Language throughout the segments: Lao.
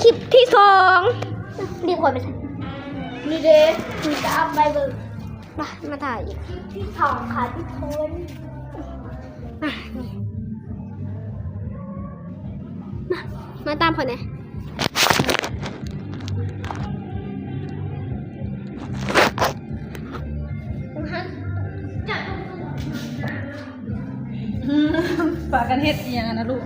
ຄລິບທີສອງ ນີ້ຂ້ອຍໄປໃສ? ນີ້ເດ້ ມີແຕ່ອັບໄປເບິ່ງ. ມາ ມາຖ່າຍອີກ ຄລິບທີສອງ ຄ່ະທຸກຄົນ. ມາ ນີ້ ມາ ມາຕາມຂ້ອຍແດ່. ພາກັນເຮັດອີ່ຫຍັງຫັ້ນນະລູກ?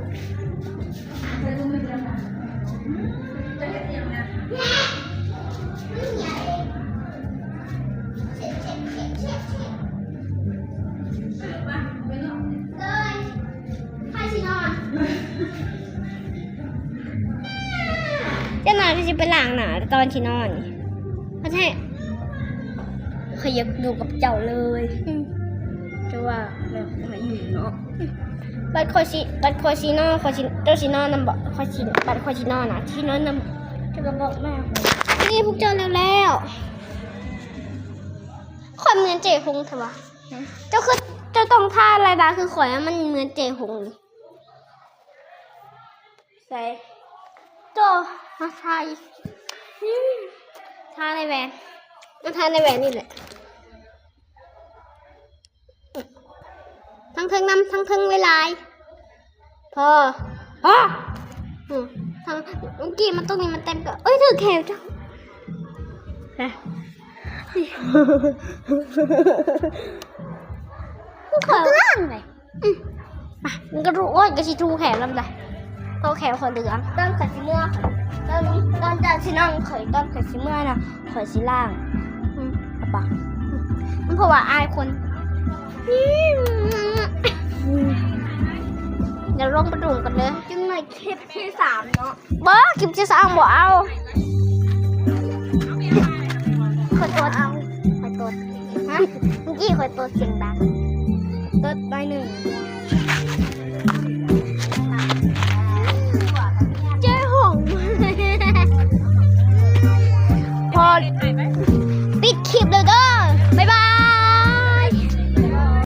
ເຈົ້ານາຍກໍຊິໄປລ້າງໜ້າຕອນຊິນອນນີ້ ເຂົາໃຈ. ຂ້ອຍຢາກຢູ່ກັບເຈົ້າເລີຍ. ອືມ ແຕ່ວ່າແມ່ນຂ້ອຍຢູ່ເນາະ. ອືມ ບັດຂ້ອຍຊິ ບັດຂ້ອຍຊິນອນ ຂ້ອຍຊິ ເຈົ້າຊິນອນນຳບໍ່? ຂ້ອຍຊິ ບັດຂ້ອຍຊິນອນນະ ຊິນອນນຳ ເຈົ້າກໍບອກແມ່ຂ້ອຍ. ນີ້ພວກເຈົ້າແລ້ວ ແລ້ວ. ຂ້ອຍເໝືອນເຈຫົງແທ້ວະ. ຫືມ ເຈົ້າຄື ເຈົ້າຕ້ອງທາລາຍດາຄືຂ້ອຍ ມັນເໝືອນເຈຫົງນີ້. ໃສ່ ໂຕ ມາທາອີກ. ອືມ ທາໃນແວ່ນ ມາທາໃນແວ່ນນີ້ແຫຼະ. ທັງເທິງນຳ ທັງເທິງຫຼາຍໆ ພໍ ພໍ. ອືມ ທັງ ເມື່ອກີ້ມັນຕົງນີ້ມັນເຕັມກໍ ເອີຍ ຖືກແຂນເຈົ້າ. ຮະ ເຂົາກໍລ້າງໄດ. ອືມ ມາ ມັນກໍຮູ້ ໂອ້ຍ ກໍຊິຖືແຂນນຳໄດ໋ ເພາະແຂນຂ້ອຍເຫຼືອງ. ຕອນຂ້ອຍຊິເມືອ ຕອນ ຕອນເຈົ້າຊິນອນ ຂ້ອຍ ຕອນຂ້ອຍຊິເມືອນະ ຂ້ອຍຊິລ້າງ. ອືມ ເອົາປະ ອືມ ມັນເພາະວ່າອາຍຄົນ. ດຽວລົງໄປດຸ່ມກັນເດີ ຈຶ່ງໃນຄລິບທີສາມເນາະ. ບໍ່ ຄລິບທີສອງບໍ່ເອົາ. ຂໍໂທດ ຂໍໂທດ. ຮະ ເມື່ອກີ້ຂ້ອຍຕົດສຽງດັງ ຕົດໜ້ອຍໜຶ່ງ. ເຈ້ຫົງ ພໍ